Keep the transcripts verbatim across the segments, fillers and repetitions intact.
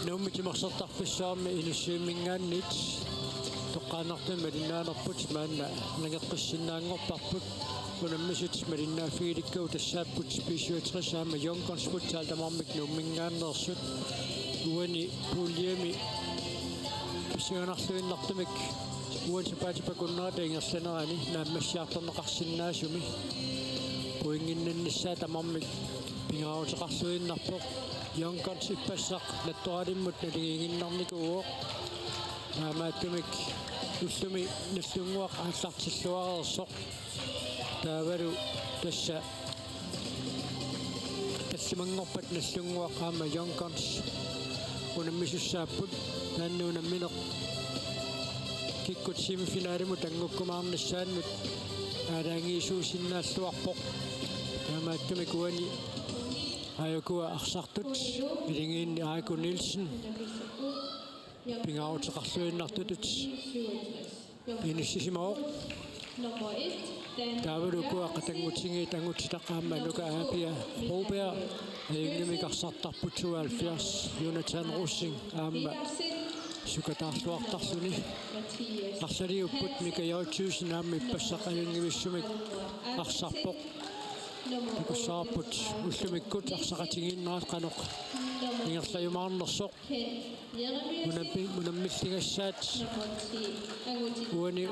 Nuummi timersortarfissuarmi Inussivimminngaanniit toqqaannartumik malinnaanerput maanna nangeqqissinnaanngorparput. Unammisut malinnaaffigilikkagut tassaapput B syvogtres aamma Young Guns Futsal tamarmik Nuumminngaanneersut. Uani puljemi pissanganarluinnartumik uani sapaatip akunnerata ingerlanerani naammassiartorneqarsinnaasumi pointinnannissaa tamarmik pingaaruteqarluinnarpoq. Young Guns ippassaq Nattoralimmut naligiiginnarnikuuvoq. Taamaattumik ullumi Nagdlunguaq aallartilluareersoq. Taavalu tassa tallimanngorpat Nagdlunguaq aamma Young Guns unammisussaapput. Taanna unammineq kikkut semifinalimut anngukkumaarnissaannut aalajangiisuusinnaalluarpoq. Taamaattumik uani aajukua arsartut, iligiinni Aako Nielsen, pingaaruteqarluinnartutut inissisimavoq. Taavalu ukua qatanngutigiit Angutitaq aamma Nuka Aapia Broberg, ajunngimik arsartarput tooghalvfjerds, Jonathan Rosing aamma sukataarluartarluni. Arsaliupput Mika Joitsuusen aamma ippassaq ajunngivissumik arsarpoq. Takussavarput ullumikkut arsaqatigiinnerat qanoq ingerlajumaarnersoq. Unammi-, unammilligassaat uani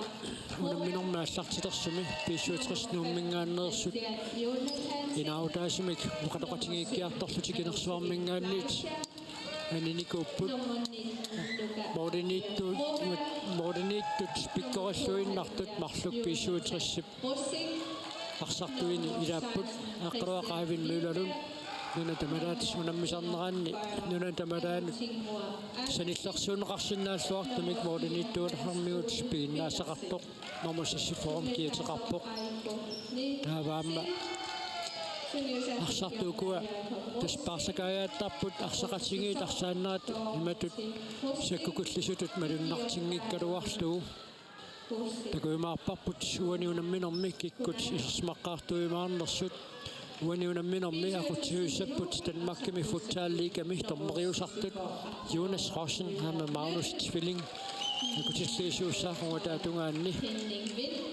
unamminermi aallartitersumi B syvogtres Nuumminngaanneersut inaarutaasumik oqaloqatigiikkiartorlutik Inersuarminngaanniit aninikuupput. Mooriniittut, mooriniittut pikkorilluinnartut marluk B syvogtres-ip arsartuini ilaapput. Aqqaluaq Eivind Møllerlund nuna tamalaat unammisarneranni nuna tamalaanut sanillersuunneqarsinnaalluartumik mooriniittuulermigut piginnaasaqartoq. Nummer seksogfyrre kiateqarpoq. Taava aamma arsartut ukua tassa paarsakaajaattarput arsaqatigiit arsaannerat imatut sakkukillisutut malunnartinngikkaluarlugu. Takujumaarparput uani unamminermi kikkut isersimaqqaartuujumaarnersut. Uani unamminermi aqutsisuussapput Danmarkimi futsalliigami dommeriusartut Jonas Rossen aamma Magnus Tvilling. Akutilliisuussaaq ungataata tungaanni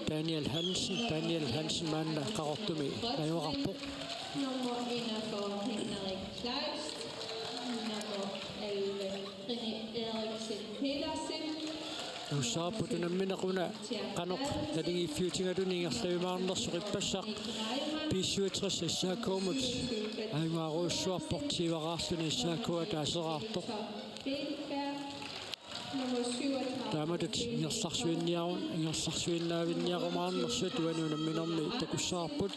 Daniel Hansen, Daniel Hansen maanna Qaqortumi najugaqarpoq. Nummer enogfyrre, Henrik Kleist. Nummer elleve, René Eriksen Petersen. Takussavarput unammineq una qanoq naligiiffiutigaluni ingerlajumaarnersoq ippassaq B syvogtres S A K-mut ajugaarujussuarpoq, tyveraarluni S A K ataaseraartoq. Taamatut ingerlarsuinniaru-, ingerlarsuinnaavinniarumaarnersut uani unamminermi takussavarput.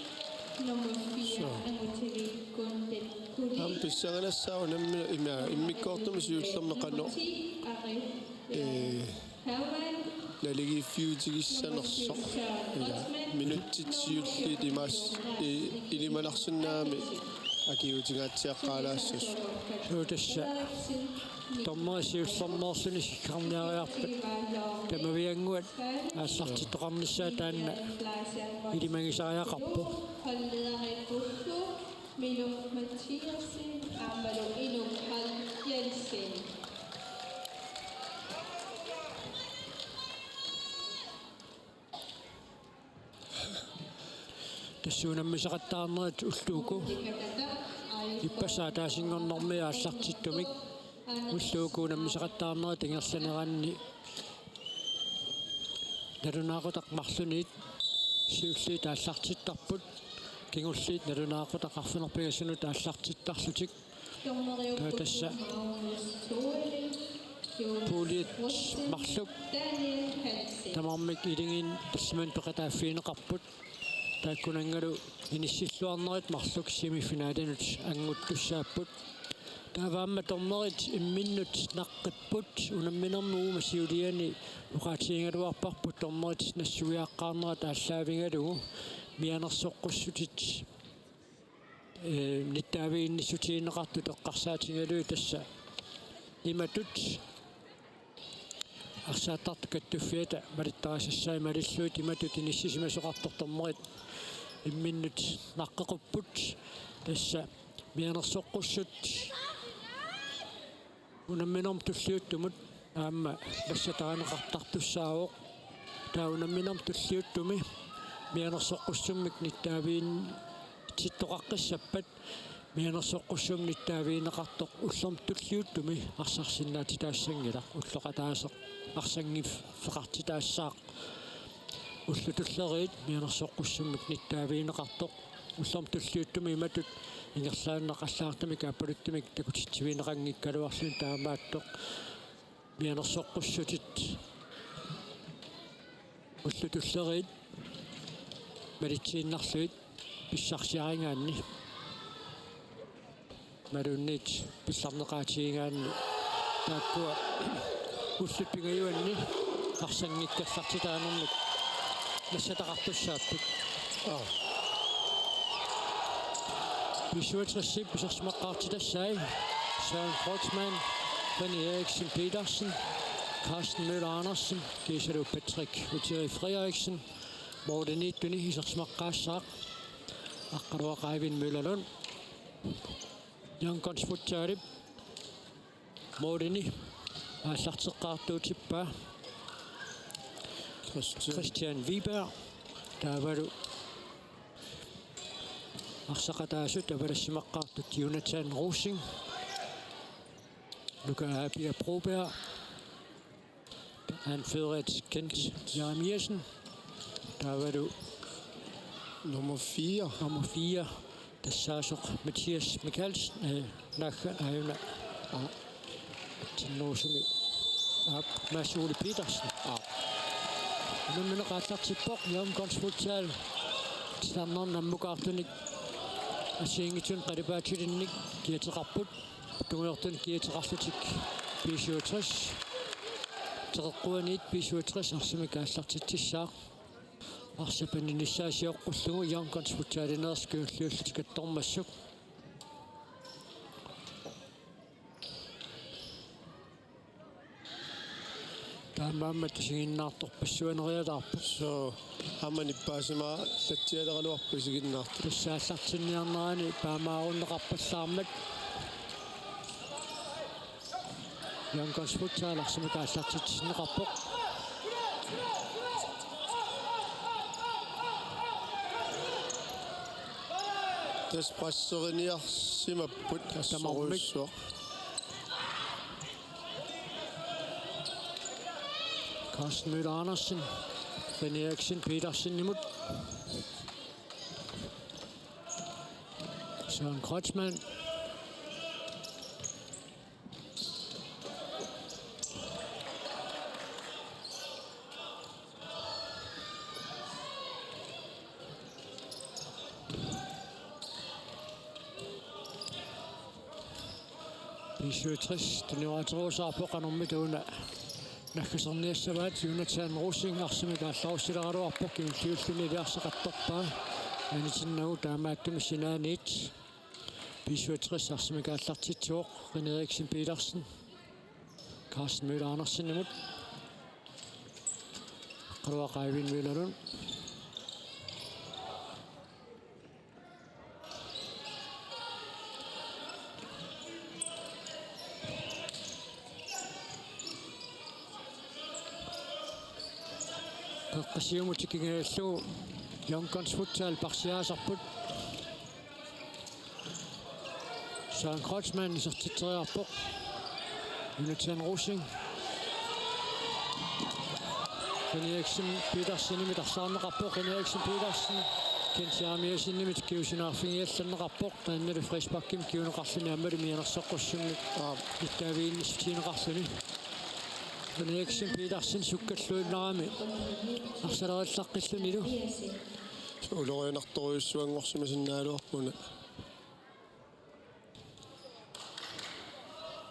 Suu. Aamma pissanganassaaq unammi-, ima, immikkoortumi siullermi qanoq, ee, naligiiffiutigissanersoq. Ila, minutsit siulliit imaas-, i-, ilimanarsinnaammat akiuutingaatsiaqqaalaassasut. Suu, tassa dommerit siullermeerluni sikkarniariarpat tamaviannguat aallartittoqarnissaa taanna ilimagisariaqarpoq. Holdlederikkusu Milo Mathiassen aammalu Inuk Hald Jensen. Tassa unammisaqattaarnerit ullut uku ippassaq ataasinngornermi aallartittumik ullut uku unammisaqattaarnerit ingerlaneranni nalunaaqutaq marlunniit siulliit aallartittarput, kingulliit nalunaaqutaq arfineq-pingasunut aallartittarlutik. Taava tassa puuliat marluk tamarmik iligiinni tallimanik peqataaffigineqarput. Taakkunanngalu inissilluarnerit marluk semifinalinut annguttussaapput. Taava aamma dommerit imminnut naqqipput, unamminermi uuma siuliani oqaatigigaluarparput dommerit nassuiaaqqaarnerat aallaavigalugu mianersoqqussutit, ee, nittaaviginnissutigineqartut eqqarsaatigalugit tassa imatut arsaattartut kattuffiata malittarisassai malillugit imatut inissisimasoqartoq dommerit imminnut naqqeqqupput, tassa mianersoqqussut Unamminermut tulliuttumut aamma nassataaneqartartussaavoq. Taava unamminermut tulliuttumi mianersoqqussummik nittaaviinnittoqaqqissappat mianersoqqussummik nittaavigineqartoq ullormut tulliuttumi arsarsinnaatitaassanngilaq, ulloqataaseq arsanngiffeqartitaassaaq. Ullut tulleriit mianersoqqussummik nittaavigineqartoq ullormut tulliuttumi imatut ingerlaannaq allagartamik aappaluttumik takutitsivigineqanngikkaluarluni taamaattoq mianersoqqussutit ullut tulleriit malitsiinnarlugit pissarsiarigaanni imaluunniit pillarneqaatigigaanni taakkua ullut pingajuanni arsanngikkassaartitaanermik nassataqartussaapput. Aa. B syvogtres-ip isersimaqqaartitassai: Søren Kreutzmann, Benny Eriksen Petersen, Carsten Møller Andersen, kiisalu Patrick Uteri Frederiksen, Morten Ittuni isersimaqqaassaaq, Aqqaluaq Eivind Møllerlund, Young Guns Futsalip målini aallarteqqaartuutippaa Christian. Christian Wiberg, taavalu arsaqataasut avalassimaqqaartut Jonathan Rosing, Luka Abia Broberg, anfører Kent Jeremiassen. Taavalu nummer fire. Nummer fire. Tassaasoq Mathias Mikkelsen. Øh, naagga aajuna. Aa. Tinnuusumi. Aap, Mads Ole Petersen. Aa. Unammineq aallartippoq, Young Guns Futsal. Titarnerni ammukaartunik assigiinngitsunik qalipaatilinnik kiateqarput. Tungujortunik kiateqarlutik B syvogtres. Teqeqquaniit B syvogtres arsamik aallartitsissaaq. Arsaq paninissaa sioqqullugu Young Guns Futsalineersoq kingulliullutik attormassuk. Taamaammat isiginnaartorpassuaneriataarpoq. Suu, aamma nippaasimaartatsialeraluarpoq isiginnaartoq. Tassa aallartinniarnerani paamaarunneqarpallaarmat. Young Guns Futsal arsamik aallartitsineqarpoq. Tassa presseriniarsimapput. Tamarmik. Assorujussuaq. Carsten Møller Andersen, René Eriksen Petersenimut. Søren Kreutzmann. B syvogtres, tunniuterusaarpoq qanormita una naggaserniassavaat. Jonathan Rosing arsamik aallarussileraluarpoq, kingulliulluni iliarseqartarpaa. Anitinnagu taamaattumik sinaaniit. B syvogtres arsamik aallartitsivoq, René Eriksen Petersen. Carsten Møller Andersenimut. Aqqaluaq Eivind Møllerlund. Qeqqata siumut tikingajallugu Young Guns Futsal parsiaasarput. Søren Kreutzmann isertitseriarpoq. Jonathan Rosing. René Eriksen Petersenimit arsaarneqarpoq. René Eriksen Petersen. Kent Jeremiassenimit kingusinnaarfigiallanneqarpoq. Taannalu frisparkimik kinguneqarluni aammalu mianersoqqussummik. Aap. Nittaaviginnissutigineqarluni. René Eriksen Petersen sukkalluinnarami arsalerillaqqillunilu. Ulorianartorujussuanngorsimasinnaagaluarput una.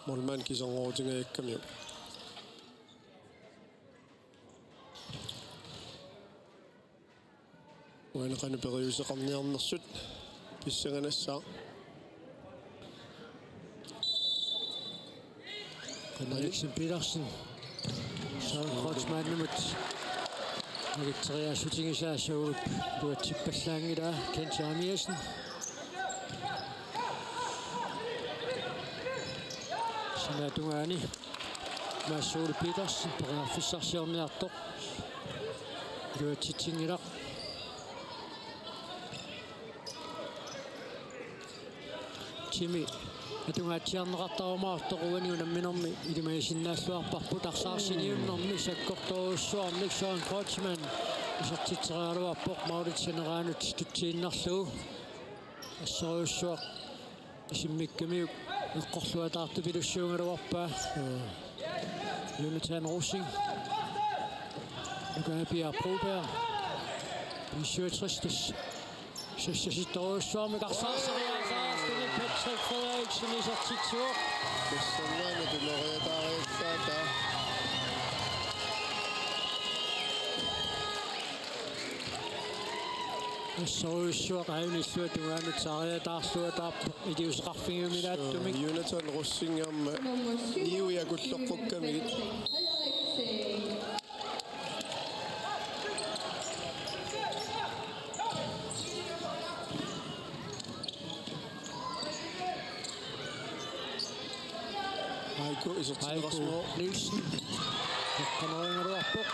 Målmand kiserngorutigajakkamiuk. Uani qanoq periuseqarniarnersut pissanganassaaq. René Eriksen Petersen. Søren Kreutzmannimut makitseriaassutigisaa suup iluatsippallaanngilaa. Kent Jeremiassen. Sinaata tungaani Mads Ole Petersen periarfissarsiorniartoq iluatsitsinngilaq. Timi atungaatsiarneqartarumaartoq uani unamminermi ilimagisinnaalluarparput arsaarsiniunnermi sakkortoorujussuarmik Søren Kreutzmann isertitseriaraluarpoq maulip saneraanut tutsiinnarlugu. Assorujussuaq isimmikkamiuk eqqorluataartupilussuugaluarpaa. Jonathan Rosing. Nuka Pia Broberg. B syvogtres. Sassasittorujussuarmik arsaarsiaasaarsuni Patrick Frederiksen isertitsivoq. Tassanngaanniit tuloriataariallaata. Assorujussuaq aajuna illuatungaanut saariataarluataarpoq iliuuseqarfigiumilaattumik. Jonathan Rosing aamma niui akulloqqukkamigit. Aiko isertinneqarsimavoq. Aiko Nielsen. Eqqanorinngaluarpoq.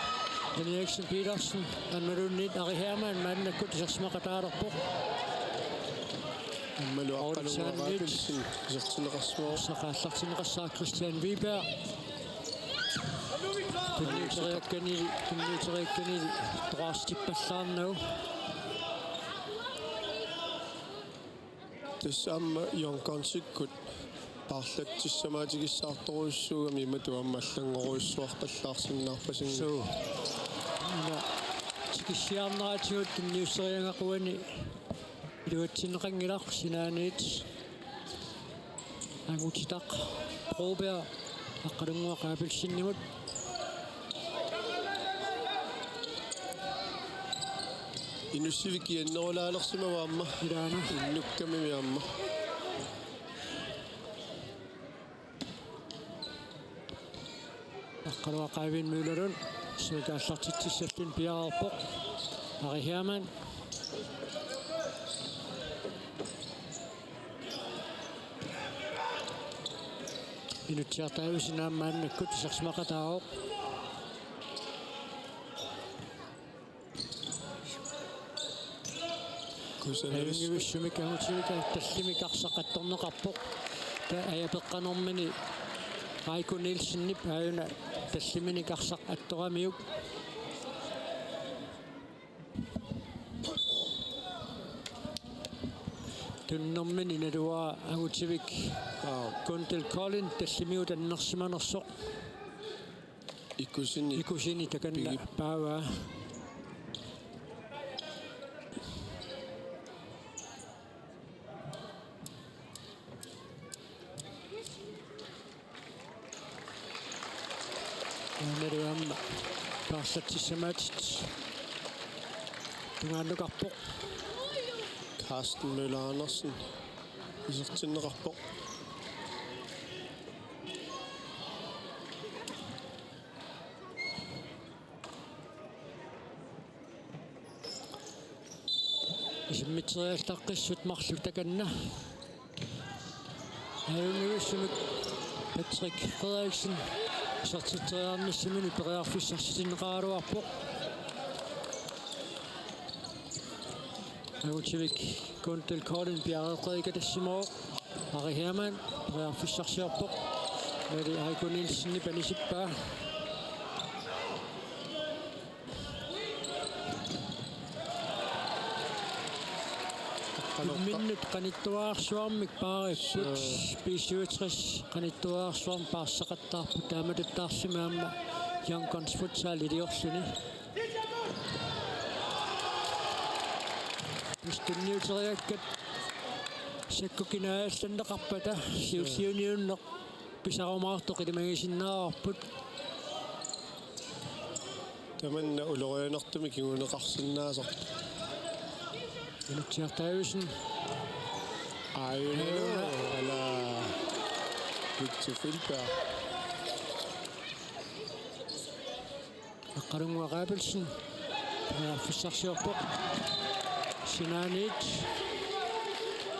Henriksen Petersen. Aammaluunniit Ari Hermann maannakkut isersimaqataalerpoq. Aammalu Aqqalunnguaq Abelsen isertinneqarsimavoq. Arsaq aallartinneqassaaq Christian Wiberg. Tunniuteriakkanili, tunniuteriakkanili toqqarsitippallaarnagu. Tassa aamma Young Gunsikkut paarlatsissamaatigissaartorujussuugami imatut aamma allanngorujussuarpallaarsinnaarpasinngilaq. Suu. Ila tikissiarneratigut tunniusseriagaquani iluatsinneqanngilaq sinaaniit. Angutitaq Broberg Aqqalunnguaq Abelsenimut. Inussivik kiannerulaalersimavoq aamma. Ilaana. Innukkamimi aamma. Aqqaluaq Eivind Møllerlund, sivikaallartitsissalluni piareerpoq. Ari Hermann. Inutsiartaavissinaam maannakkut isersimaqataavoq. Kusanarissut. Ajunngivissumik angutiminik tallimik arsaq attorneqarpoq. Taava ajapeqqanermini Aiko Nielsenip aajuna tallimanik arsaq attoramiuk. Tunnermini naluara angutivik. Aa. Kundal Kolding tallimigut annersimanersoq. Ikusini. Ikusini takanna pigi- paavaa. Aammalu aamma paarlatsissamaatit tungaannukarpoq. Carsten Møller Andersen isertinneqarpoq. Isimmiteriallaqqissut marluk takanna. Ajunngivissumik Patrick Frederiksen isertitseriarnissaminut periarfissarsitinneqaraluarpoq. Angutivik Kundal Kolding piareeqqeriikkatassimavoq. Ari Hermann periarfissarsiorpoq. Mali Aiko Nielsenip anisippaa. Imminnut qanittuararsuarmik paaripput. Suu. B syvogtres qanittuararsuarmik paarsaqattaarput, taamatuttaarlumi aamma Young Guns Futsal iliorluni. Tunniuteriakkat sakkukinaallanneqarpata siulliuniunneq pisarumaartoq ilimagisinnaavarput. Tamanna ulorianartumik kinguneqarsinnaasarpoq. Inutsiaq Davidsen. Aajuna. Aajuna. Ala. Victor Filberg. Aqqalunnguaq Abelsen. Periarfissarsiorpoq. Sinaaniit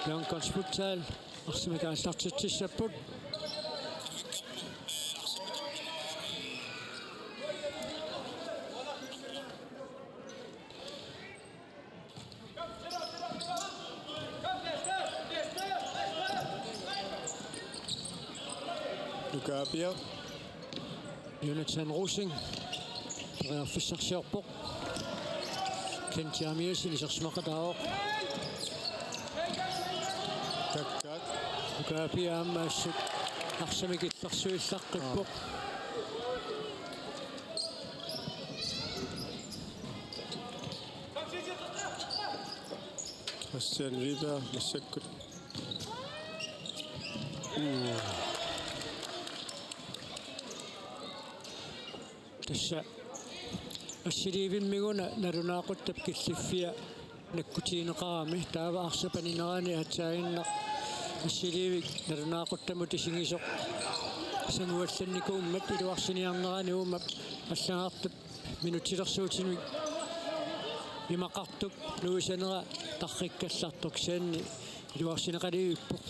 Young Guns Futsal arsamik aallartitsissapput. Nukaapia. Jonathan Rosing. Periarfissarsiorpoq. Kent Jeremiassen isersimaqataavoq. Takkaak. Nukaapia aamma assut arsamik illersuillaqqippoq. Christian Wiberg massakkut. Tassa assiliivimmi-una nalunaaquttap killiffia nakkutigineqarami, taava arsaq paninerani aatsaaginnaq assiliivik nalunaaquttamut isigisoq sanguallannikuummat iluarsiniarnerani uuma allagartap minutsilersuutinik imaqartup nuisanera tarrikkallartoq kisianni iluarsineqalerpoq.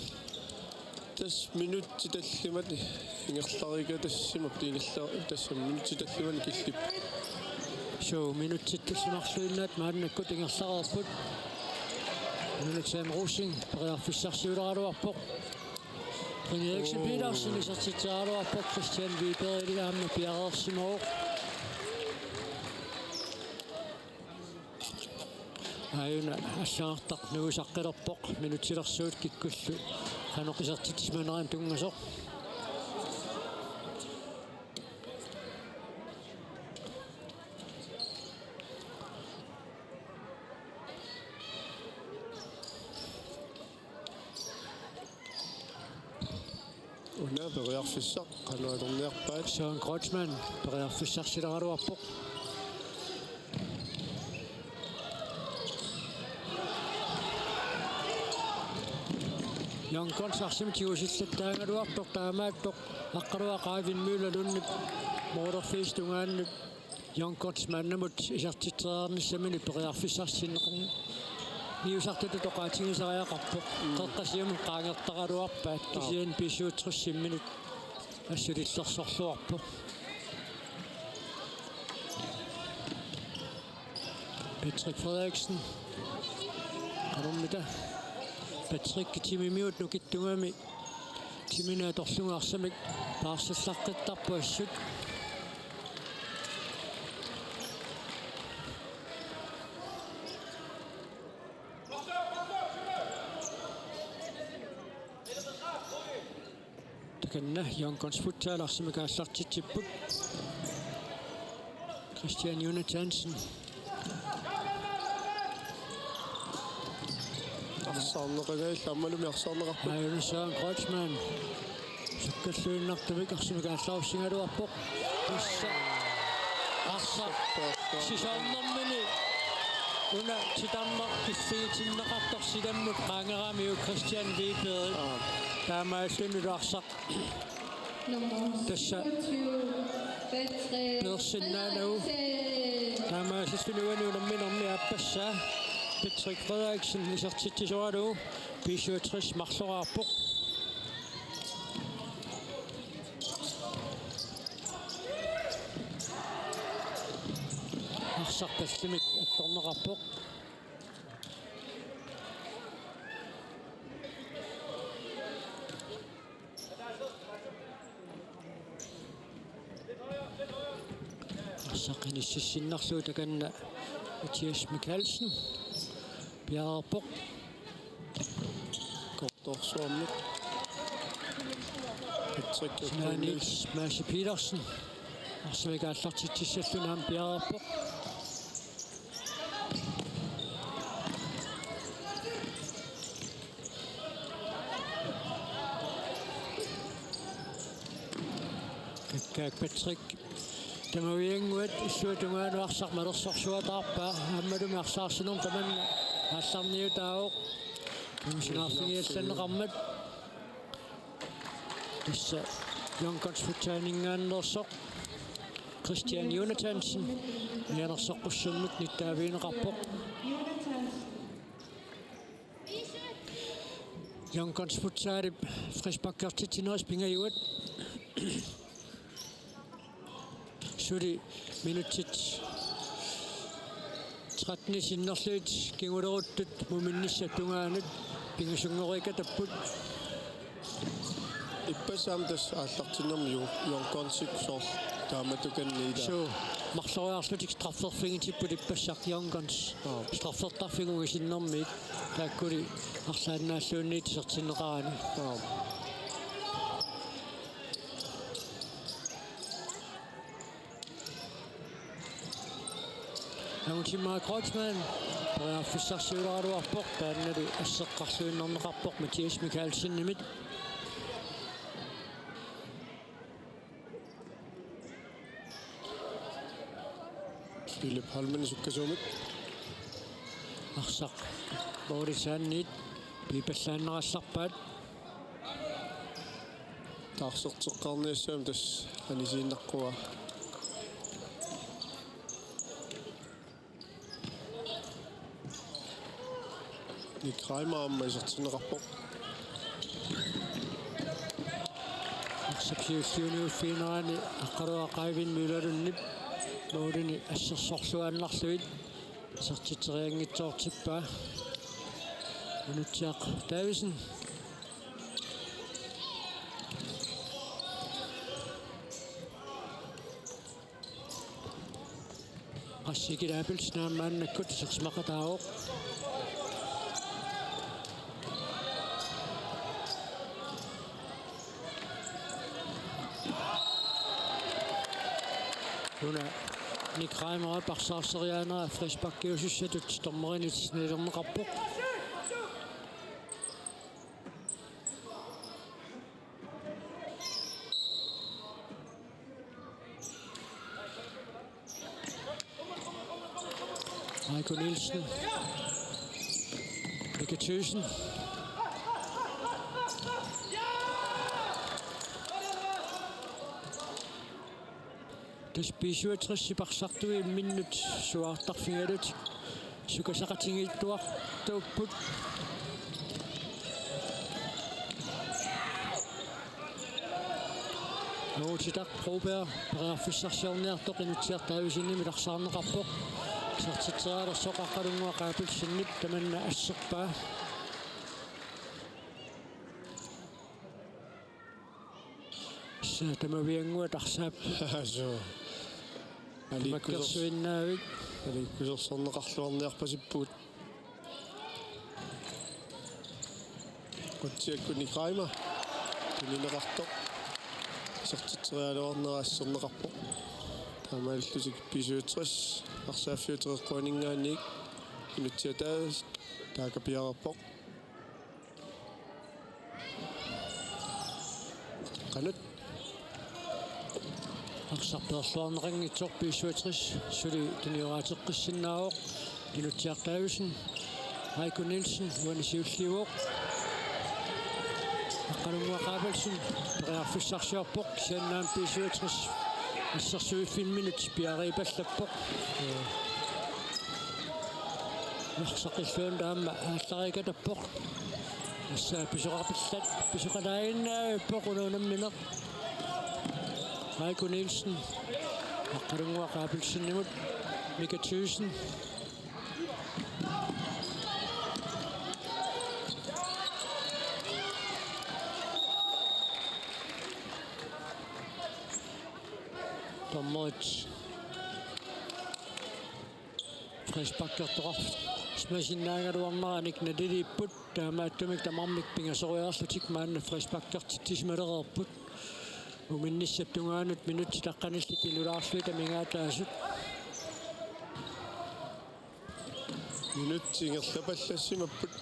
Tassa minutsit tallimat ingerlariga tassima ingerla-, tassa minutsit tallimat killip. Suu, minutsit tallimarluinnaat maannakkut ingerlareerput. Jonathan Rosing periarfissarsiuleraluarpoq. René Eriksen Petersen isertitseraluarpoq, Christian Wibergili aamma piareersimavoq. Aajuna allagartaq nuisaqqilerpoq, minutsilersuut kikkullu qanoq isertitsimanerannut tunngasoq. Una periarfissaq qanoq atorniarpaat. Søren Kreutzmann periarfissarsileraluarpoq. Young Guns arsamik tigusillattaagaluartoq taamaattoq Aqqaluaq Eivind Møller Lundip målerfiisa tungaanut Young Guns maannamut isertitseriarnissaminut periarfissarsiorneqarniusartutut oqaatigisariaqarpoq. Mm. Qeqqa siumut qaangertaraluarpaat. Aap. Kisianni B syvogtres-imminut assut illersorluarpoq. Patrick Frederiksen. Qanormita? Patrick timimiut nukittugami. Timini atorlugu arsamik paarsillaqqittarpoq assut. Takanna Young Guns Futsal arsamik aallartitsipput. Christian Jonathansen. Arsaarneqanngilaq, aammalumi arsaarneqarpoq. Aajuna Søren Kreutzmann. Sukkalluinnartumik arsamik aallarussigaluarpoq. Tassa arsaq sisornermini una titarneq killigitinneqartoq silammut qaangeramiuk Christian Wiberg. Aap. Taamaalillunilu arsaq tassa peersinnaanagu. Taamaasilluni uani unamminermi aappassaa Patrick Frederiksen isertitsisoralugu B syvogtres marloraarpoq. Arsaq tallimik attorneqarpoq. Arsaq inississinnarlugu takanna Mathias Mikaelsen piareerpoq. Kortorsuarmut. Patrick Sinaanit Maasi Petersen. Arsamik aallartitsissalluni aamma piareerpoq. Kakkaak Patrick. Tamaviannguat illuatungaanut arsaq malersorsuataarpaa. Aammalumi arsaarsinermi tamanna aallarniutaavoq. Kingusingaarfigiallanneqarmat. Tassa Young Guns Futsalinngaanneersoq Christian Jonathansen mianersoqqussummik nittaavigineqarpoq. Young Guns Futsalip frisparkertitsinerisa pingajuat. Suli minutsit tretten sinnerlugit kinguleruttut muminnissap tungaanut pingasunngoriikatapput. Ippassaq aamma tassa aallartinnermi Ju-, Young Gunsik soorlu taamatukanniit. Suu, marloriarlutik strafferfigitipput ippassaq Young Guns. Aap. Straffertarfik ungasinnermiit. Taakkuli arlaannaalluunniit isertinneqarani. Aap. Angutimmaaq Kreutzmann periarfissarsiuleraluarpoq, taannali asseqqarluinnarneqarpoq Mathias Mikaelsenimit. Philip Holmen sukkasuumik. Arsaq Moorisaanniit piipallaannarallarpaat. Taarserteqqaarniassammat tassa anisiinnaqqua. Nick Reimer aamma isertinneqarpoq. Arsap siulliunniuffiginerani Aqqaluaq Eivind Møllerlundip målini assersorluaannarlugu isertitserianngitsoortippaa. Inutsiaq Davidsen. Qassikil Abelsen aamma maannakkut isersimaqataavoq. Una Nick Reimer arsaarseriaanera frisparkiusussatut dommerinit nilerneqarpoq. Aiko Nielsen. Mika Thyssen. Tassa B syvogtres arsartui imminnut suaartarfigalutik sukasaqatigiittuartuupput. Nuutitaq Broberg periarfissarsiorniartoq Inutsiaq Davidsenimit arsaarneqarpoq. Isertitserialersoq Aqqalunnguaq Abelsenip tamanna asserpaa. Tassa tamaviannguaq arsaap. Suu. Aliikkusers-, makkersuinnaavik. Aliikkusersorneqarluarniarpasippugut. Qutsiakkut Nick Reimer. Tunineqartoq. Isertitserialuarnera asserneqarpoq. Taamaalillutik B syvogtres arsaaffiup teqeqquaninngaanniit Inutsiaq Davidsen taakku piareerpoq. Qanut. Arsaq peerluarneqanngitsoq B syvogtres suli tunioraateqqissinnaavoq. Inutsiaq Davidsen, Aiko Nielsen uani siulliuvoq. Aqqalunnguaq Abelsen periarfissarsiorpoq, kisianni aamma B syvogtres assersuiffimminut piareerpallappoq. Arsaq illuanut aamma aallariikatappoq. Tassa pisoqapallat, pisoqalaaginnavippoq una unammineq. Aiko Nielsen. Aqqalunnguaq Abelsenimut. Mika Thyssen. Dommerit frisparkertoqarsimasinnaagaluarneranik naliliipput, taamaattumik tamarmik pingasoriarlutik maanna frisparkertitsimalereerput. Muminnissap tungaanut minutsit aqqanillit inulaarlugit amigaataasut. Minutsit ingerlapallassimapput.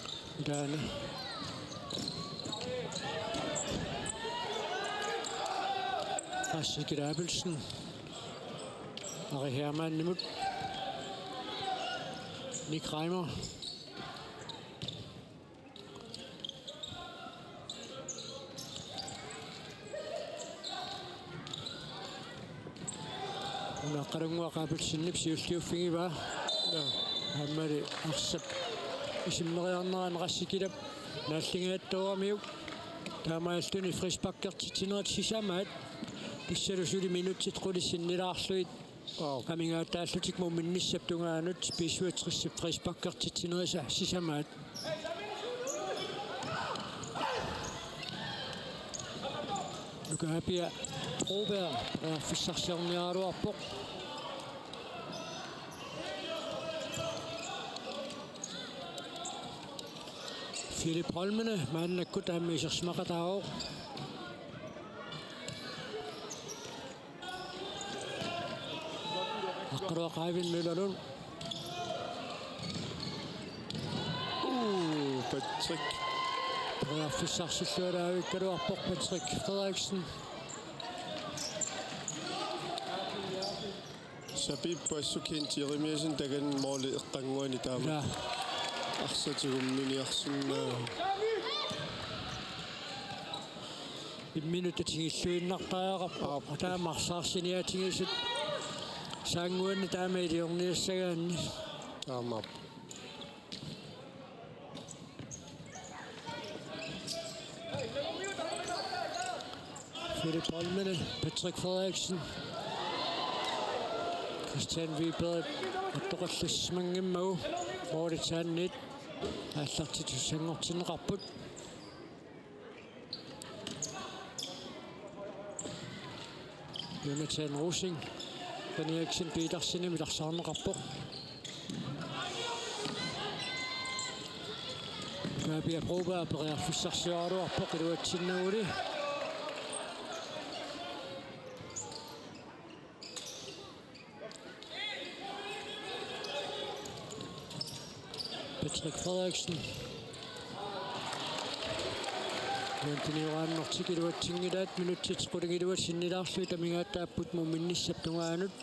Ilaana. Qassikil Abelsen. Ari Hermannimut. Nick Reimer. Una Aqqalunnguaq Abelsenip siulliuffigivaa. Naa. Aammali arsap isimmeriarnerani Qassikilap naalligaattooramiuk. Taamaalilluni frisparkertitsinerit sisamaat. Tassalu suli minutsit qulit sinnilaarlugit. Wow. Amigaataallutik muminnissap tungaanut B syvogtres frisparkertitsinerisa sisamaat. Nukaapia Broberg periarfissarsiorniaraluarpoq. Philip Holmene maannakkut aamma isersimaqataavoq. Aqqaluaq Eivind Møllerlund. Uu, Patrick. Periarfissarsilluaraavikkaluarpoq Patrick Frederiksen. Sapiippoq assut Kent Jeremiassen takanna måli eqqannguani taama. Ja. Arsaq tigumminiarsinnaa. Imminut tigulluinnartariaqarpoq. Aap. Taama arsaarsinnaatigissut. Saannguanni taama iliorniassagaanni. Aamma. Philip Holmene, Patrick Frederiksen. Christian Wiberg, attoqallissimanngimmagit, målitsaanniit aallartitut sanngortinneqarput. Jonathan Rosing, René Eriksen Petersenimit arsaarneqarpoq. Nukaapia Broberg periarfissarsioraluarpoq iluatsinnaguli. Patrick Frederiksen. Uantunioraannertik iluatsinngilaat, minutsit qulingiluat sinnilaarlugit amigaataapput muminnissap tungaanut.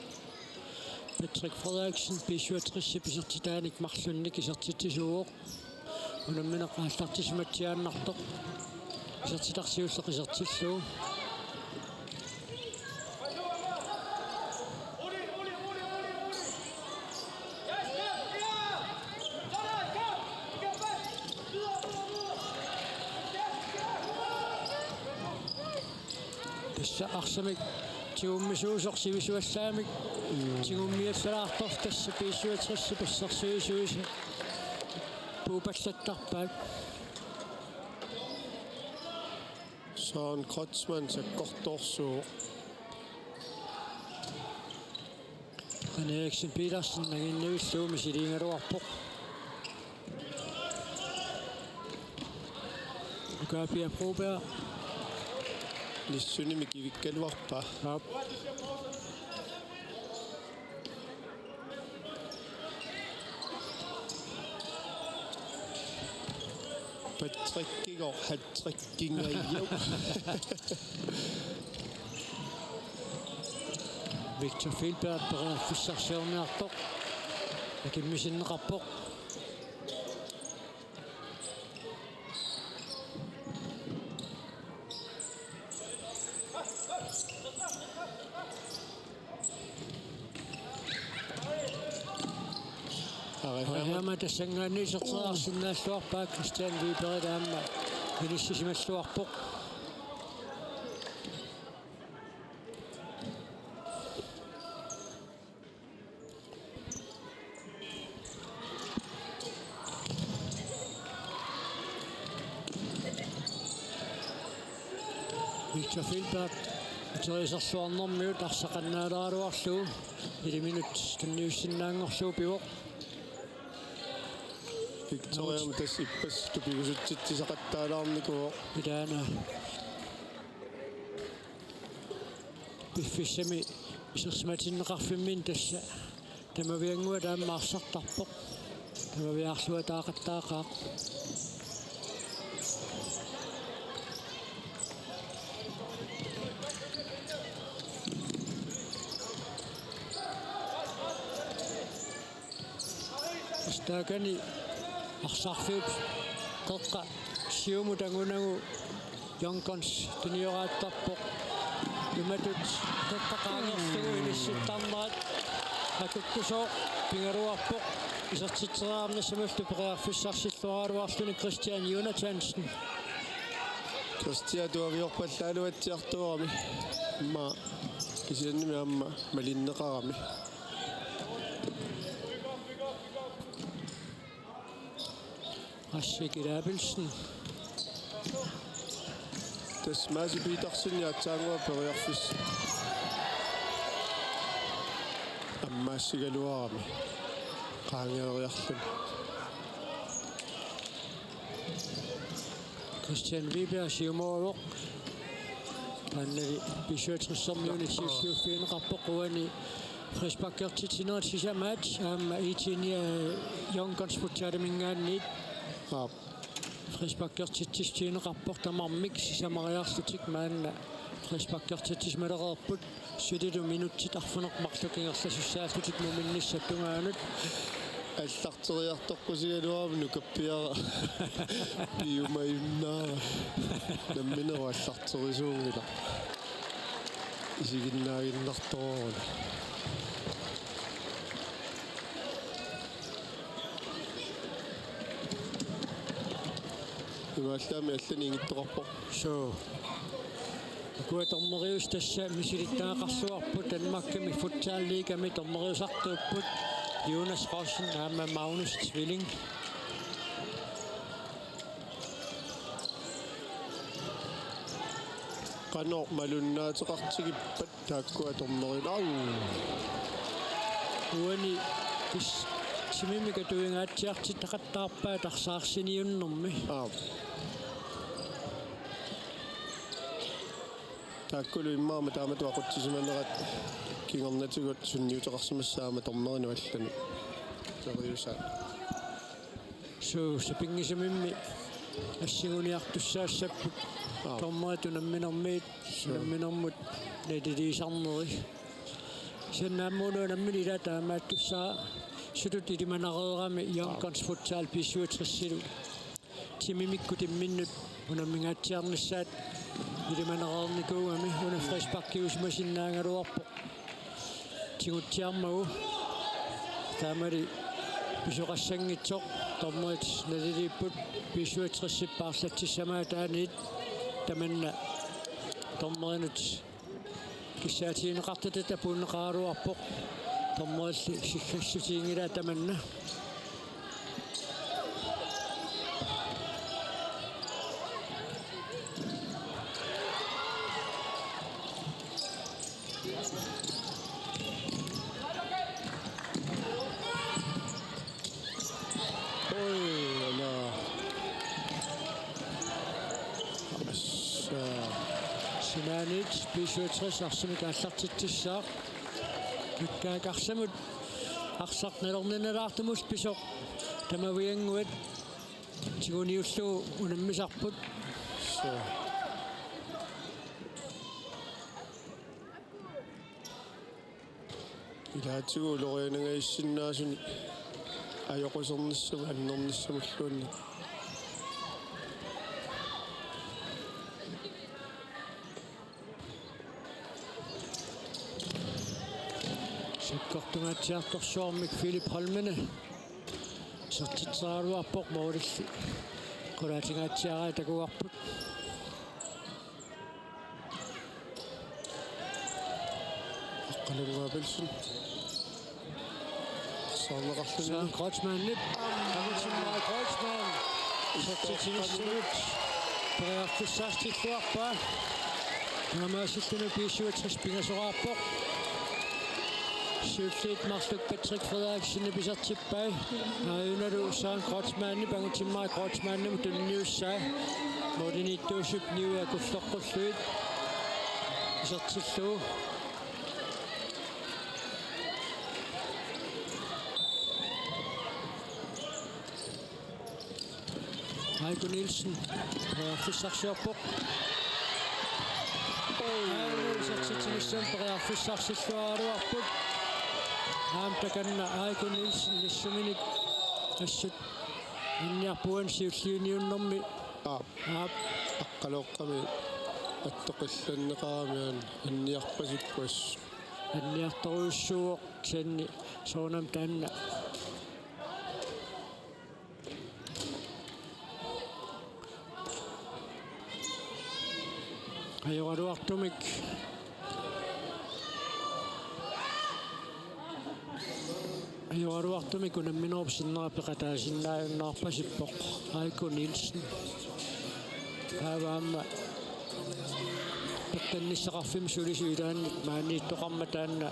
Patrick Frederiksen B syvogtres isertitaanik marlunnik isertitsisuuvoq. Unammineq aallartisimatsiaannartoq. Isertitaq siulleq isertillugu. Tassa arsamik tigummisuusoq sivisuallaamik. Mm. Tigummiallalaartoq tassa B syvogtres assersuisuisa puupallattarpaat. Søren Kreutzmann sakkortoorsuuvoq. René Eriksen Petersen nanginnivillugu misiliigaluarpoq. Nukaapia Broberg. Nissunimik ivikkaluarpaa. Aap. Patrickigooq hattrickingajuk. Victor Feldberg periarfissarsiorniartoq. Akimmisinneqarpoq. Arehaama tassanngaanniit iserteriarsinnaalluarpaa, Christian Wiberg aamma inissisimalluarpoq. Victor Feldberg, ateriiserluarnermiut arsaq annaaleraluarlugu, iliminut tunniussinnaanngorlugu pivoq. Victoriami tassa ippassaq tupigusutsitsisaqattaalaarnikuuvoq. Ilaana. Piffissami isersimatinneqarfimmi tassa tamaviannguaq aamma arsartarpoq. Tamaviaarluataaqattaaqaaq. Taakani arsarfiup qeqqa siumut angunagu Young Guns tunioraattarpoq. Imatut qeqqa qaangerlugu inissittarnerat akukkusooq pigaluarpoq. Isertitseriarnissamullu periarfissarsilluaraluarluni Christian Jonathansen. Christian tuaviorpallaaluatsiartuarami. Aamma kisiannimi aamma malinneqarami. Assi Kilabelsen. Tassa Maasi Petersen aatsaannguaq periarfissaq ammaassigaluarami qaangeeriarluni. Christian Wiberg siumooruq. Taannali B syvogtressermiunit siulliuffigineqarpoq uani frisparkertitsinerit sisamaat aamma I T-ni Young Guns Futsaliminngaanniit. Aap. Frisparkertitsissutigineqarpoq tamarmik sisamariarlutik maanna frisparkertitsisimalerput. Suli minutsit arfineq-marluk ingerlasussaallutik muminnissap tungaanut. Allarteriartoqqusigaluarami nukappiaraq piumajunnaarami. Nammineq allarterisuunngilaq. Isiginnaaginnartoruna. Imaallaammi allanik ingittoqarpoq. Suu. Ukua dommeriusut tassa misilittagaqarluarput, Danmarkimi futsalliigami dommeriusartuupput Jonas Rossen aamma Magnus Tvilling. Qanoq malunnaateqartigippat taakkua dommeriut. Au! Uani kis-, timimik atuingaatsiartitaqattaarpaat arsaarsiniunnermi. Aap. Taakkulu immaqa aamma taamatut aqutsisimanerat kingornatigut sunniuteqarsimassaaq aamma dommerinut allanut. Periusaat. Suu, sapinngisamimmi assinguniartussaassapput. Aap. Dommerit unamminermiit, suu, unamminermut naliliisarneri. Kisianni aamma una unammineq ilaa taamaattussaq sutut ilimanareerami Young Guns Futsal B syvogtresilu. Timimikkut imminnut unammingaatsiarnissaat ilimanereernikuugami una frisparkiusimasinnaagaluarpoq. Tigutsiarmagu taamali pisoqassanngitsoq dommerit naliliipput B syvogtresip paarlatsissamaataaniit tamanna dommerinut kissaatigineqartutut apuunneqaraluarpoq. Dommerilli siggassutiginngilaa tamanna. Oj, ala. Assa. Sinaaniit B syvogtres arsamik aallartitsissaaq. Kakkaak arsamut arsaq nalorninalaartumut pisoq tamaviannguat tiguniullugu unammisarput. Suu. Ilaatigut ulorianangaassinnaasunik ajoqusernissamut annernissamulluunniit. Sakkortungaatsiartorsuarmik Philip Holmene isertitseraluarpoq, målilli qulaatungaatsiaraa takuarput. Aqqalunnguaq Abelsen. Saarneqarluni. Søren Kreutzmannip. Angutimmarik Kreutzmann. Isertitsinissamut periarfissartilluarpaa. Taamaasilluni B syvogtres pingasoraarpoq. Siulliit marluk Patrick Frederiksenip isertippai. Aajunalu Søren Kreutzmannip Angutimmarik Kreutzmannimut tunniussaa. Målimiittuusup niui akulloqqullugit isertillugu. Aiko Nielsen periarfissarsiorpoq. Aamma isertitsinissamut periarfissarsilluaraluarput. Aamma takanna Aiko Nielsen nissuminik assut anniarput uani siulliuniunnermi. Aap. Aap. Aqqalooqqami attoqqillanneqarami aamma anniarpasippoq. Anniartorujussuuvoq kisianni soorunami taanna. Ajoraluartumik. Ajoraluartumik unamminerup sinnera peqataasinnaajunnaarpasippoq Aiko Nielsen. Taava aamma Peqqinnisseqarfimmi sulisut ilaanni maaniittoqarmat taanna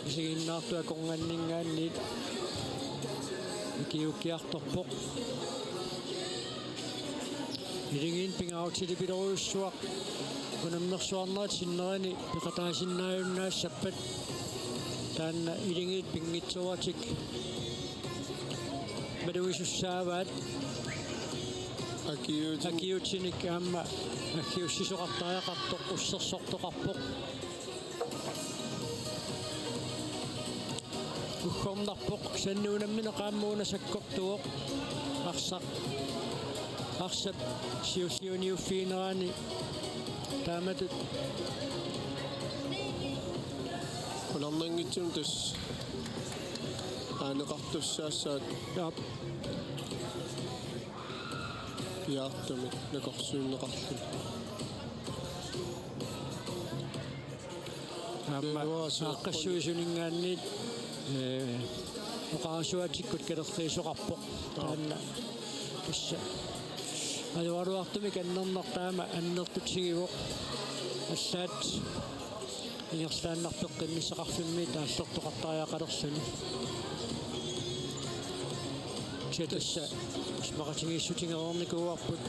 isiginnaartut akornanninngaanniit ikiuukkiartorpoq. Iligiinni pingaarutilipilerujussuaq unammersuarnerit sinnerani peqataasinnaajunnaassappata taanna iligiit pinngitsooratik malugisussaavaat. Akiuutin- Akiuutinik aamma aggiussisoqartariaqartoq ussersortoqarpoq. Uggornarpoq, kisianni unammineq aamma una sakkortuvoq. Arsaq, arsap siulliuniuffiginerani taamatut. Qularnanngitsumik tassa aaneqartussaassaaq. Jaap. Piaartumik nakorsiunneqarluni. Aamma Januar syv. Aaqqissuisuninngaanniit, ee, oqarasuaatikkut kalerriisoqarpoq. Aap. Taanna tassa ajoraluartumik annerneq taama annertutigivoq. Allaat ingerlaannaq peqqinnisseqarfimmi aallertoqartariaqalerluni. Kisianni tassa isumaqatigiissutigereernikuuarput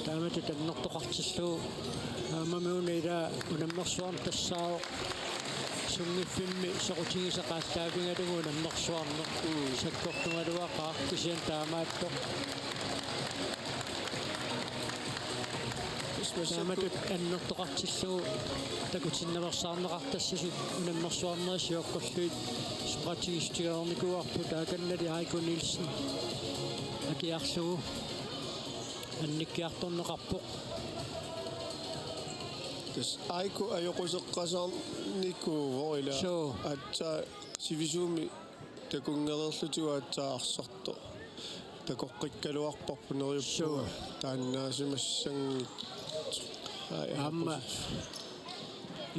taamatut annertoqartillugu aammami una ilaa unammersuarneq tassaavoq sunngiffimmi soqutigisaq aallaavigalugu unammersuarneq. Mm. Sakkortugaluaqaaq kisianni taamaattoq. Taamatut annertoqartillugu takutinnaveersaarneqartassasut unammersuarnerit sioqqulluit isumaqatigiissutigereernikuuarput, taakannali Aiko Nielsen akiarlugu annikkiartorneqarpoq. Tassa Aiko ajoquseqqasaarnikuuvoq ilaa. Suu. Aatsaat sivisuumik takunngereerlutigu aatsaat arsartoq takoqqikkaluarparput neriuppunga. Suu. Taannaasimassanngitsoq. Ai, aamma aapus.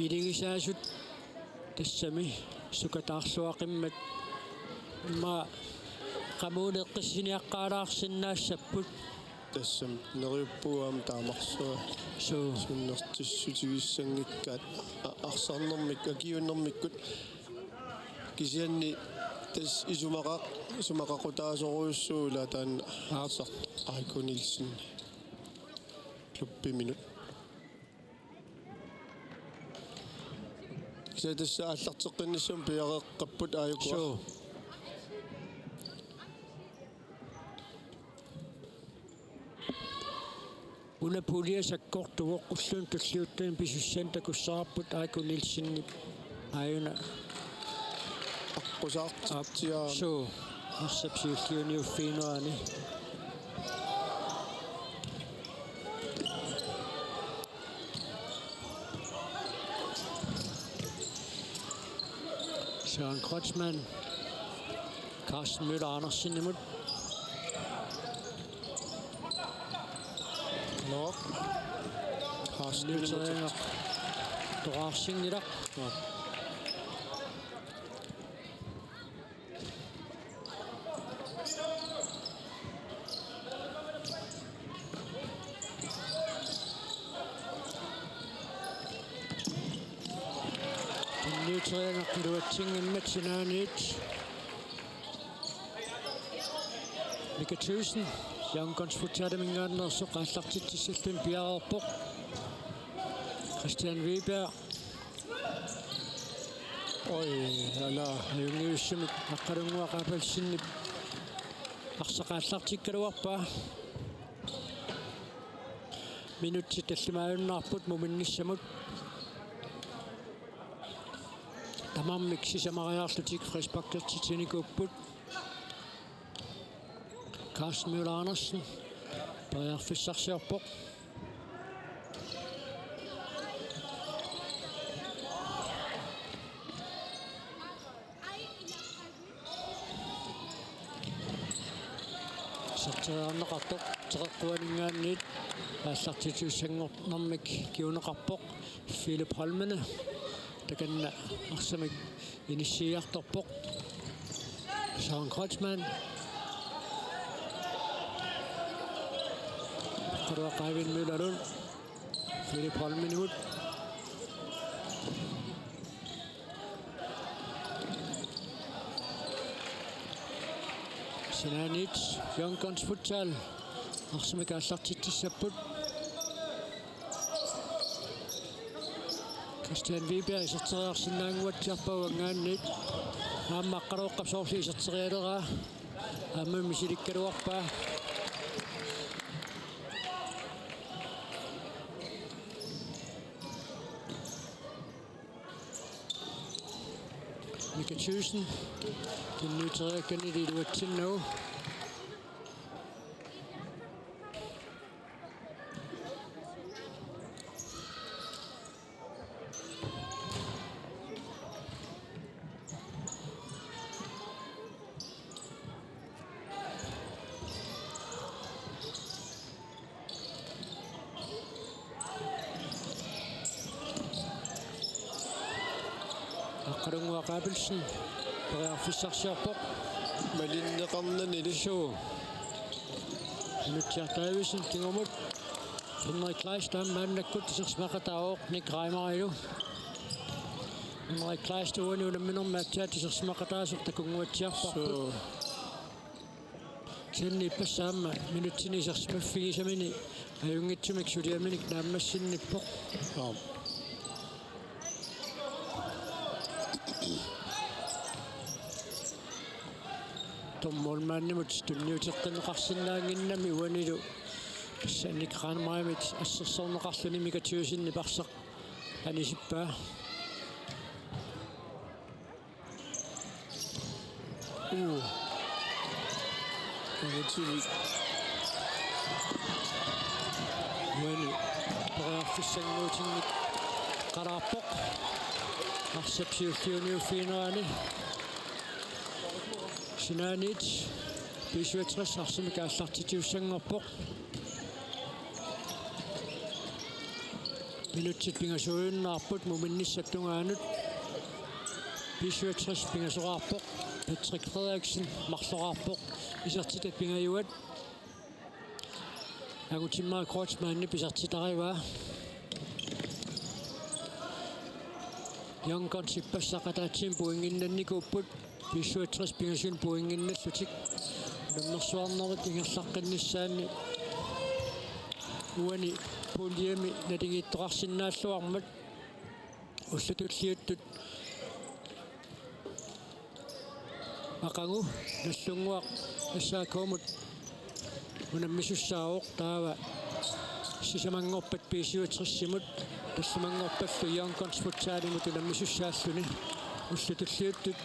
Iligisaasut tassami sukataarluaqimmat immaqa qamuuna eqqissiniaqqaalaarsinnaassapput. Tassami neriuppunga aamma taamarsuaq. Suu. Sunnertissutigissanngikkaat a-, arsarnermik, akiuunnermikkut. Kisianni tassa isumaqaq-, isumaqaqutaasorujussuuvoq ilaa taanna. Aap. Arsaq Aiko Nielsen klubbiminut. Kisianni tassa aallarteqqinnissamut piareeqqapput aajuku. Suu. Una pulje sakkortuvoq, ulluni tulliuttuni pisussanut takussavarput Aiko Nielsenip aajuna. Aqqusaartitsiarami. Suu, arsap siulliuniuffiginerani. Søren Kreutzmann. Carsten Møller Andersenimut. Nå. Carsten Møller. Toqqaarsinngilaq. Nå. Tunniuteriaraq iluatsinngimmat sinaaniit. Mika Thyssen, Young Guns Futsaliminngaanneersoq aallartitsissalluni piareerpoq. Christian Wiberg. Oj, ala. Ajunngivissumik Aqqalunnguaq Abelsenip arsaq aallartikkaluarpaa. Minutsit tallimaajunnaarput muminnissamut. Tamarmik sisamariarlutik frisparkertitsinikuupput. Carsten Møller Andersen periarfissarsiorpoq. Iserteriarneqartoq Teqeqquaninngaanniit aallartitsissanngornermik kinguneqarpoq Philip Holmene. Takanna arsamik inissiiartorpoq. Søren Kreutzmann. Qaruaq Eivind Møller Lund. Philip Holmenimut. Sinaaniit Young Guns Futsal arsamik aallartitsissapput. Christian Wiberg iserteriarsinnaannguatsiarpaa uanngaanniit. Aamma Aqqaluoqqap soorlu iserterialeraa. Aamma misilikkaluarpaa. Mika Thyssen. Tunniuteriakkani iluatsinnagu. Aqqalunnguaq Abelsen periarfissarsiorpoq. Malinneqarnanili. Suu. Nutsiaq Davidsen kingumut. Henrik Kleist aamma maannakkut isersimaqataavoq Nick Reimerilu. Henrik Kleist uani unamminermi aatsaat isersimaqataasoq takunnguatsiarparput. Suu. Kisianni ippassaq aamma minutsini isersimaffigisamini ajunngitsumik suliaminik naammassinnippoq. Aap. Tom Mollmannimut tunniuteqqinneqarsinnaannginnami uanilu. Kisianni Granmajimit assersorneqarluni Mika Thyssen arsaq anisippaa. Uu. Uatsivik. Uani periarfissannguutinngikkaluarpoq. Arsap siulliuniuffiginerani. Sinaaniit B syvogtres arsamik aallartitsissanngorpoq. Minutsit pingasuujunnaarput muminnissap tungaanut. B syvogtres pingasoraarpoq. Patrick Frederiksen marloraarpoq. Isertitat pingajuat. Angutimmarik Kreutzmannip isertitarivaa. Young Guns ippassaq ataatsimi pointinnannikuupput. B syvogtres pingasunik pointinnallutik. Unammersuarnerit ingerlaqqinnissaanni uani puljemi naligiittoqarsinnaalluarmat ullut tulliuttut aqagu Nagdlunguaq S A K-mut unammisussaavoq, taava sisamanngorpat B syvogtres-imut, tallimanngorpallu Young Guns Futsalimut unammisussaalluni. Ullut tulliuttut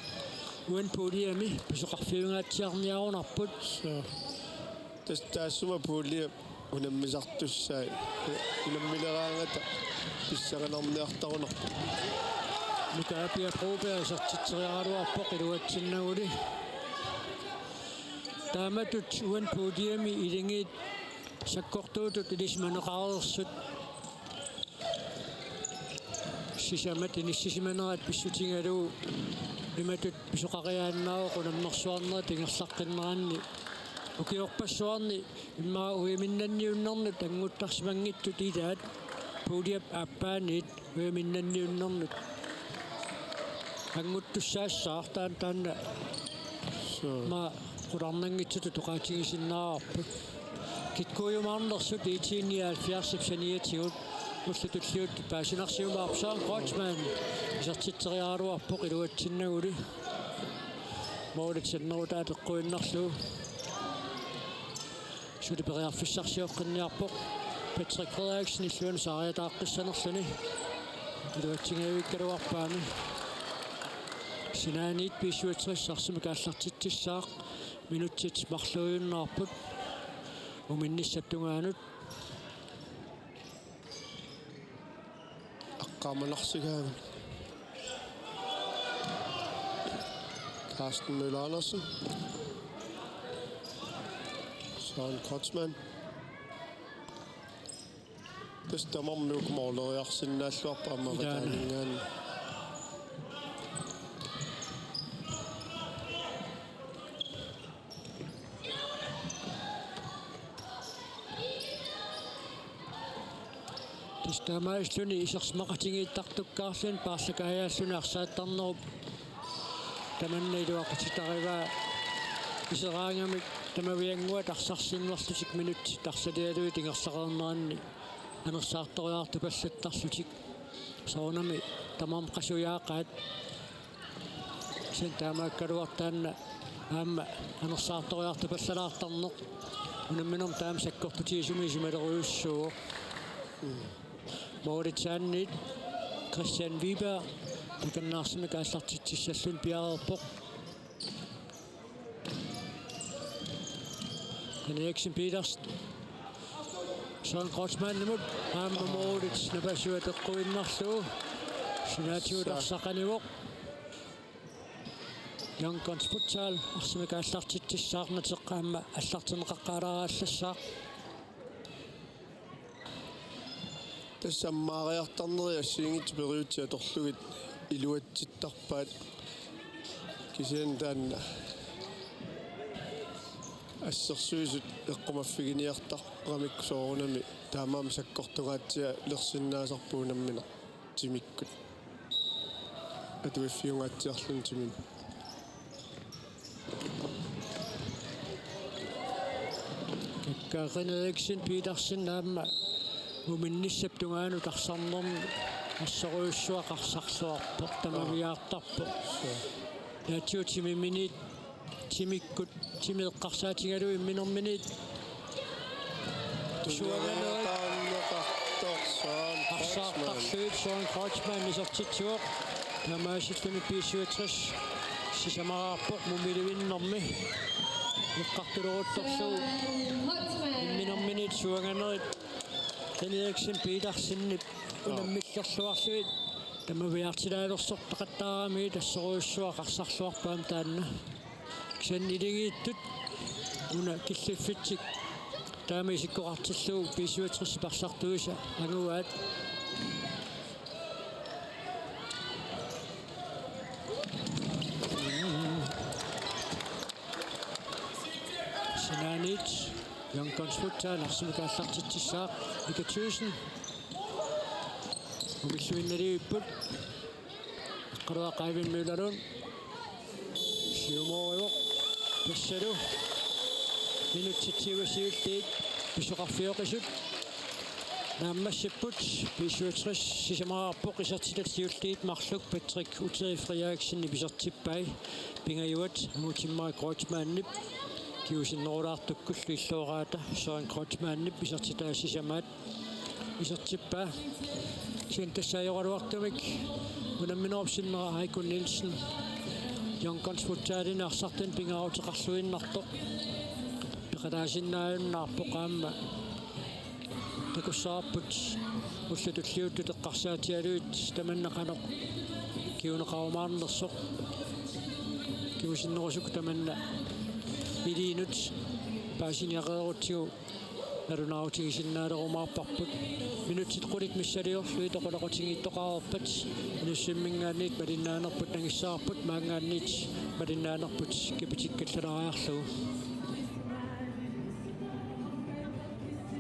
uani puljemi pisoqarfiungaatsiarniarunarput. Suu. Tassa taassuma pulje unammisartussai. Unammileraangata pissanganarniartarunarpoq. Nuka Apia Broberg isertitseriaraluarpoq iluatsinnaguli. Taamatut uani puljemi ilingiit sakkortuutut ilisimaneqareersut sisamat inissisimanerat pissutigalugu imatut pisoqariaannaavoq unammersuarnerit ingerlaqqinneranni. Ukiorpassuarni immaqa ujaminnanniunnernut annguttarsimanngitsut ilaat puljep aappaaniit ujaminnanniunnernut annguttussaassaaq, taanna taanna. Suu. Aamma qularnanngitsutut oqaatigisinnaavarput. Kikkuujumaarnersut IT nioghalvfjerds saniatigut ullut tulliuttut paasinarsiumaarput. Søren Kreutzmann isertitseriaraluarpoq iluatsinnaguli. Målit sannerutaat eqquinnarlugu. Suli periarfissarsioqqinniarpoq Patrick Frederiksen illuanut saariataaqqissanerluni. Iluatsinngajavikkaluarpaami. Sinaaniit B syvogtres arsamik aallartitsissaaq, minutsit marluujunnaarput muminnissap tungaanut. Aqqaamanarsigaangat. Carsten Møller Andersen. Søren Kreutzmann. Tassa tamarmik måleriarsinnaalluarput aamma. Ilaana. Avataaninngaanniit. Tassa Taamaasilluni isersimaqatigiittartukkaarluni paarlakajaalluni arsaattarnerup tamanna iluaqutitarivaa iseraangamik tamaviannguat arsarsiinnarlutik minutsit arsalialui tingersaqarneranni anersaartoriartupallattarlutik soorunami tamarmik qasujaaqaat. Sen taamaakkaluartaanna aamma anersaartoriartupallalaartarneq unamminermi taama sakkortutigisumik isumalerujussuuvoq. Moritsaanniit Christian Wiberg takannaarsimik aallartitsissalluni piareerpoq. Henriksen Petersen. Søren Kreutzmannimut aamma moritsi napasua teqquinnarlugu. Sinaatigut arsaq qanivoq. Jon Gunsbuttal arsamik aallartitsissaarnateq aamma allartinneqaqqaalaarallassaaq. Tassa ammaariartarneri assigiinngitsut periutsit atorlugit iluatsittarpaat. Kisianni taanna assersuisut eqqumaffiginiartaramikku soorunami taamaammat sakkortungaatsiarlersinnaasarput unammineq timikkut. Atuiffigungaatsiarluni timimmi. Kakkaak Henriksen Petersen aamma muminnissap tungaanut arsarnermi assorujussuaq arsarluarpoq tamaviaartarpoq. Naatsigut timiminiit timikkut timi eqqarsaatigalugit imminerminiit suanganerit Taanneqartoq Søren Kreutzmann. Arsaartarlugit Søren Kreutzmann isertitsivoq. Taamaasilluni B syvogtres sisamaraarpoq mumiluinnarmi. Eqqartuleruttorlugu imminerminiit suanganerit Henriksen Petersenip unammillerluarlugit tamaviaartilaalersortaqattaaramigit assorujussuaq arsarluarpoq aamma taanna. Kisianni iligiittut una killiffitsik taama isikkoqartillugu B syvogtres arsartuisa anguaat. Sinaaniit Jon Gunsbuttal arsamik aallartitsissaaq Mika Thyssen. Umilluinnalivipput. Qaluaq Eivind Møller Lund. Siumoorivoq. Tassalu. Minutsit tyve siulliit pisoqarfioqisut naammassipput. B syvogtres sisamaraarpoq, isertitat siulliit marluk Patrick Uteri Frederiksenip isertippai. Pingajuat Angutimmarik Kreutzmannip kingusinnerulaartukkullu illoraata Søren Kreutzmannip isertitaa sisamaat isertippaa. Kisianni tassa ajoraluartumik unamminerup sinnera Aiko Nielsen Jon Gunsbuttalini arsartuni pingaaruteqarluinnartoq peqataasinnaajunnaarpoq aamma. Takussavarput ullut tulliuttut eqqarsaatigalugit tamanna qanoq kinguneqarumaarnersoq. Kingusinnerusukkut tamanna iliinut paasiniaqerutsigu nalunaarutigisinnaalerumaaparput. Minutsit qulit missiliorlugit oqaloqatigiittoqareerpat Inussivimminngaanniit malinnaanerput nangissavarput, maanngaanniit malinnaanerput kapitikkallalaariarlugu.